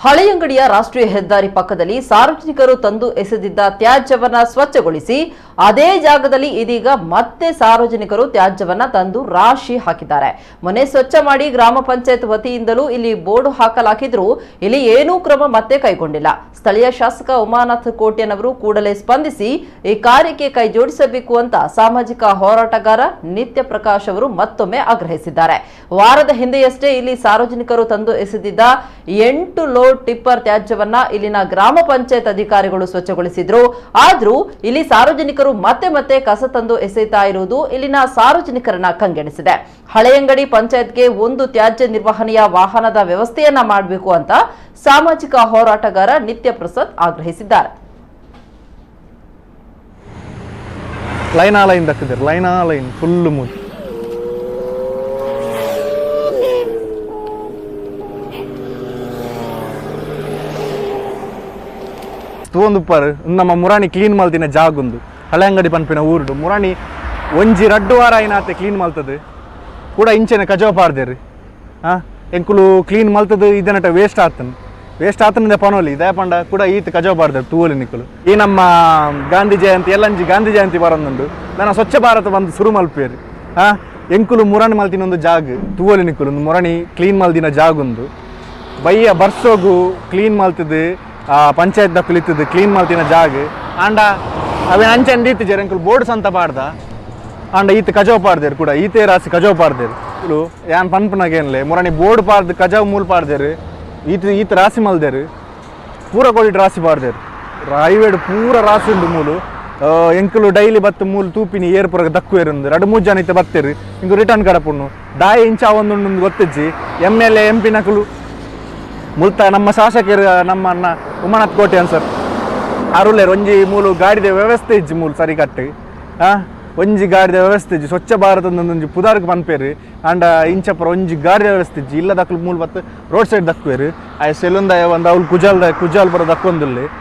ಹಳೆಯಂಗಡಿಯ ರಾಷ್ಟ್ರೀಯ ಹೆದ್ದಾರಿ ಪಕ್ಕದಲ್ಲಿ ಸಾರ್ವಜನಿಕರು ತಂದು ಎಸೆದಿದ್ದ ತ್ಯಾಜ್ಯವನ್ನ ಸ್ವಚ್ಛಗೊಳಿಸಿ ಅದೇ ಜಾಗದಲ್ಲಿ ಇದೀಗ ಮತ್ತೆ ಸಾರ್ವಜನಿಕರು ತ್ಯಾಜ್ಯವನ್ನ ತಂದು ರಾಶಿ ಹಾಕಿದ್ದಾರೆ. ಮೊನ್ನೆ ಸ್ವಚ್ಛ ಮಾಡಿ ಗ್ರಾಮ ಪಂಚಾಯತ್ ವತಿಯಿಂದಲೂ ಇಲ್ಲಿ ಬೋರ್ಡ್ ಹಾಕಲಾಗಿದ್ರೂ ಇಲ್ಲಿ ಏನೂ ಕ್ರಮ ಮತ್ತೆ ಕೈಗೊಂಡಿಲ್ಲ. ಸ್ಥಳೀಯ ಶಾಸಕ ಉಮಾನಾಥ್ ಕೋಟ್ಯನ್ ಕೂಡಲೇ ಸ್ಪಂದಿಸಿ ಈ ಕಾರ್ಯಕ್ಕೆ ಕೈ ಜೋಡಿಸಬೇಕು ಅಂತ ಸಾಮಾಜಿಕ ಹೋರಾಟಗಾರ ನಿತ್ಯ ಪ್ರಕಾಶ್ ಅವರು ಮತ್ತೊಮ್ಮೆ ಆಗ್ರಹಿಸಿದ್ದಾರೆ. ವಾರದ ಹಿಂದೆಯಷ್ಟೇ ಇಲ್ಲಿ ಸಾರ್ವಜನಿಕರು ತಂದು ಎಸೆದಿದ್ದ 8 ಲೋಡ್ ಟಿಪ್ಪರ್ ತ್ಯಾಜ್ಯವನ್ನ ಇಲ್ಲಿನ ಗ್ರಾಮ ಪಂಚಾಯತ್ ಅಧಿಕಾರಿಗಳು ಸ್ವಚ್ಛಗೊಳಿಸಿದ್ರು. ಆದ್ರೂ ಇಲ್ಲಿ ಸಾರ್ವಜನಿಕರು ಮತ್ತೆ ಮತ್ತೆ ಕಸ ತಂದು ಎಸೆಯುತ್ತಾ ಇರುವುದು ಇಲ್ಲಿನ ಸಾರ್ವಜನಿಕರನ್ನ ಕಂಗೆಡಿಸಿದೆ. ಹಳೆಯಂಗಡಿ ಪಂಚಾಯತ್ಗೆ ಒಂದು ತ್ಯಾಜ್ಯ ನಿರ್ವಹಣೆಯ ವಾಹನದ ವ್ಯವಸ್ಥೆಯನ್ನ ಮಾಡಬೇಕು ಅಂತ ಸಾಮಾಜಿಕ ಹೋರಾಟಗಾರ ನಿತ್ಯ ಪ್ರಸಾದ್ ಆಗ್ರಹಿಸಿದ್ದಾರೆ. ಲೈನಾ ಲೈನ್ ದಕ್ಕಿದ್ದಾರೆ, ಲೈನಾ ಲೈನ್ ಫುಲ್ ಮೂಲು. ತೂವೊಂದುಪ್ಪಾರು ನಮ್ಮ ಮುರಾಣಿ ಕ್ಲೀನ್ ಮಲ್ತಿನ ಜಾಗೊಂದು ಹಳೆಯಂಗಡಿ ಪನ್ಪಿನ ಊರುಡು ಮುರಾಣಿ ಒಂಜಿ ರಡ್ಡು ವಾರ ಐನಾತೆ ಕ್ಲೀನ್ ಮಲ್ತದೆ ಕೂಡ ಇಂಚೆನೆ ಕಜವ ಪಾಡ್ದೇರು. ಹಾಂ, ಎಂಕುಲು ಕ್ಲೀನ್ ಮಲ್ತದು ಇದನ್ನಟ ವೇಸ್ಟ್ ಆತನ್ ವೇಸ್ಟ್ ಆತನಿಂದ ಪನೋಲಿ ಇದೇ ಪಂಡ ಕೂಡ ಈತ ಕಜವ ಪಾಡ್ದೇರು ತೂವಲಿ ನಿಕ್ಕಲು. ಈ ನಮ್ಮ ಗಾಂಧಿ ಜಯಂತಿ ಎಲ್ಲಂಜಿ ಗಾಂಧಿ ಜಯಂತಿ ಬರೋದುಂಡು, ನನ್ನ ಸ್ವಚ್ಛ ಭಾರತ ಬಂದು ಶುರು ಮಲ್ಪೇರು. ಹಾಂ, ಎಂಕುಲು ಮುರಾಣಿ ಮಲ್ತಿನ ಒಂದು ಜಾಗ ತೂವಲಿ ನಿಕ್ಕಲು, ಒಂದು ಮುರಾಣಿ ಕ್ಲೀನ್ ಮಲ್ದಿನ ಜಾಗೊಂದು ಬಯ್ಯ ಬರ್ಸೋಗು ಕ್ಲೀನ್ ಮಲ್ತದು, ಪಂಚಾಯತ್ ದಕ್ಕುಲಿತ್ತದು ಕ್ಲೀನ್ ಮಲ್ತಿನ ಜಾಗ. ಆಂಡ ಅವೇನು ಅಂಚೆ ದೀತಿಜೆರ್ ಎಂಕುಲು ಬೋರ್ಡ್ ಸಂತ ಪಾಡ್ದ, ಆಂಡ ಈತ ಕಜವ್ ಪಾಡ್ದೇರು ಕೂಡ ಈತೇ ರಾಸಿ ಕಜವ್ ಪಾಡ್ದೇರು. ಇಲು ಯಾನ್ ಪನ್ಪುನಾಗೇನ್ಲೆ ಮುರಾಣಿ ಬೋರ್ಡ್ ಪಾಡ್ದು ಕಜವ್ ಮೂಲ್ ಪಾಡ್ದೇರು, ಈತ ಈತ ರಾಸಿ ಮಲ್ದೇರು, ಪೂರ ಕೋಡಿಟ್ ರಾಸಿ ಪಾಡ್ದೇರು. ಹೈವೇಡ್ ಪೂರ ರಾಸಿ ಉಂಡು ಮೂಲು. ಎಂಕುಲು ಡೈಲಿ ಬತ್ತು ಮೂಲು ತೂಪಿನಿ ಏರ್ ಪುರಗ ದಕ್ಕುವೇರುಂದು ರಡ್ಡು ಮೂರು ಜನ ಇತ್ತ ಬತ್ತೇರು, ಇಂಕು ರಿಟರ್ನ್ ಕಡಪುಣ್ಣು ದಾಯ ಇಂಚ ಒಂದುಂಡು ಗೊತ್ತಿಜ್ಜಿ. M L A M P ನಕಲು ಮುಲ್ತ ನಮ್ಮ ಶಾಸಕರು ನಮ್ಮ ಅಣ್ಣ ಉಮಾನಾಥ್ ಕೋಟ್ಯಾನ್ ಸರ್ ಅರುಲೇರು ಒಂಜಿ ಮೂಲು ಗಾಡಿದ ವ್ಯವಸ್ಥೆ ಇಜ್ಜಿ ಮೂಲು ಸರಿ ಕಟ್ಟು. ಒಂಜಿ ಗಾಡಿದ ವ್ಯವಸ್ಥೆ ಇಜ್ಜಿ, ಸ್ವಚ್ಛ ಭಾರತ ಒಂಜಿ ಪುದಾರ್ಗ್ ಪನ್ಪೇರು, ಆಂಡ ಇಂಚಪುರ ಒಂಜಿ ಗಾಡಿದ ವ್ಯವಸ್ಥೆ ಇಜ್ಜಿ. ಇಲ್ಲ ದಕ್ಕಲು ಮೂಲು ಬತ್ತು ರೋಡ್ ಸೈಡ್ ದಕ್ಕುವೇರು, ಆಯ್ ಸೆಲುಂದ ಒಂದು ಅವ್ಲು ಕುಜಾಲ್ದ ಕುಜಾಲ್ ಬರೋ ದಕ್ಕೊಂದುಲ್ಲೆ.